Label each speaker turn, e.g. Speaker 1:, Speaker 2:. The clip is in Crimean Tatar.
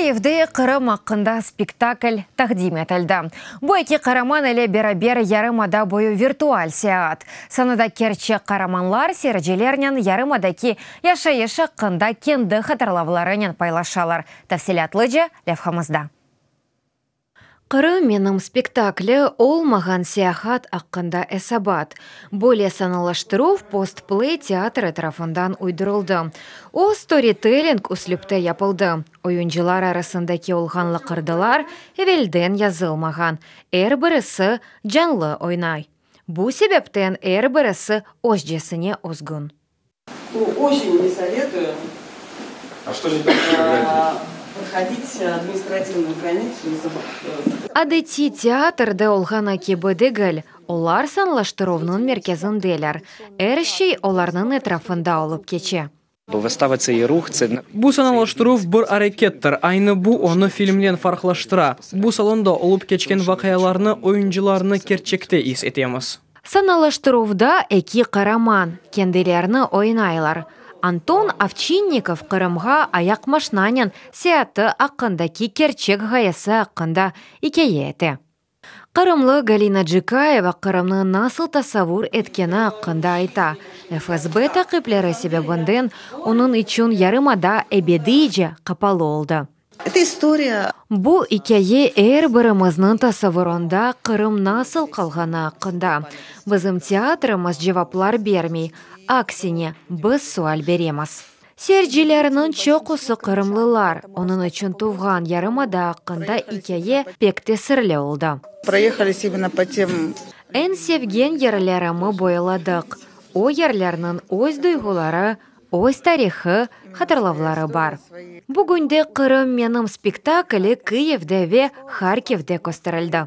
Speaker 1: Kıyivde Qırım aqqında spektakl taqdim etildi. Bu eki qaraman ile beraber yarımada boyu virtual seyaat. Sanada kerçek qaramanlar seyircilernen yarımadaki yaşayış aqqında kendi hatırlavlarınen paylaşalar. Tafsilâtlıca levhamızda. Qırım menim spektakli olmağan seyahat aqqında esabat. Böyle sanalaştıruv Postpley teatri tarafından uydurıldı. O, storitelling üslüpte yapıldı. Oyuncılar arasındaki olğan laqırdılar evelden yazılmağan, er birisi canlı oynay. Bu sebepten er birisi özcesine özgün.
Speaker 2: Очень не советую
Speaker 3: А что не так с географией?
Speaker 2: проходить административную границу.
Speaker 1: Adetiy teatrde olğanı kibi degil, olar sanalaştıruvnıñ merkezindeler, er şey olarnıñ etrafında olıp keçe.
Speaker 4: Бо вистава це є рух, це
Speaker 5: Bu sanalaştıruv bir arekettir. Aynı bu onı filmden farqlaştıra. Bu salonda olıp keçken vaqialarnı, oyuncılarnı kerçekte is etemiz.
Speaker 1: Sanalaştıruvda eki qaraman kendilerini oynaylar. Anton Ovçinnikov Qırımğa ayaqmaşinanen seyaatı aqqındaki kerçek ğayesi aqqında ikâye ete. Qırımlı Galina Cikayeva Qırımnı nasıl tasavur etkeni aqqında ayta. FSB taqipleri sebebinden onıñ içün yarımada ebediyce qapalı oldı.
Speaker 2: Это история
Speaker 1: Bu ikâye er birimizniñ tasavurında Qırım nasıl qalğanı aqqında. Bizim teatrimiz cevaplar bermey, aksine, biz sual beremiz. Seyircilerniñ çoqusı qırımlılar, onıñ içün tuvğan yarımada aqqında ikâye pek tesirli oldı.
Speaker 2: Проехались именно по тем
Speaker 1: Eñ sevgen yerlerimi boyladıq. O yerlerniñ öz duyğuları, öz tarihı, hatırlavları bar. Bugünde Qırım menim spektakli Kıyivde ve Harkivde kösterildi.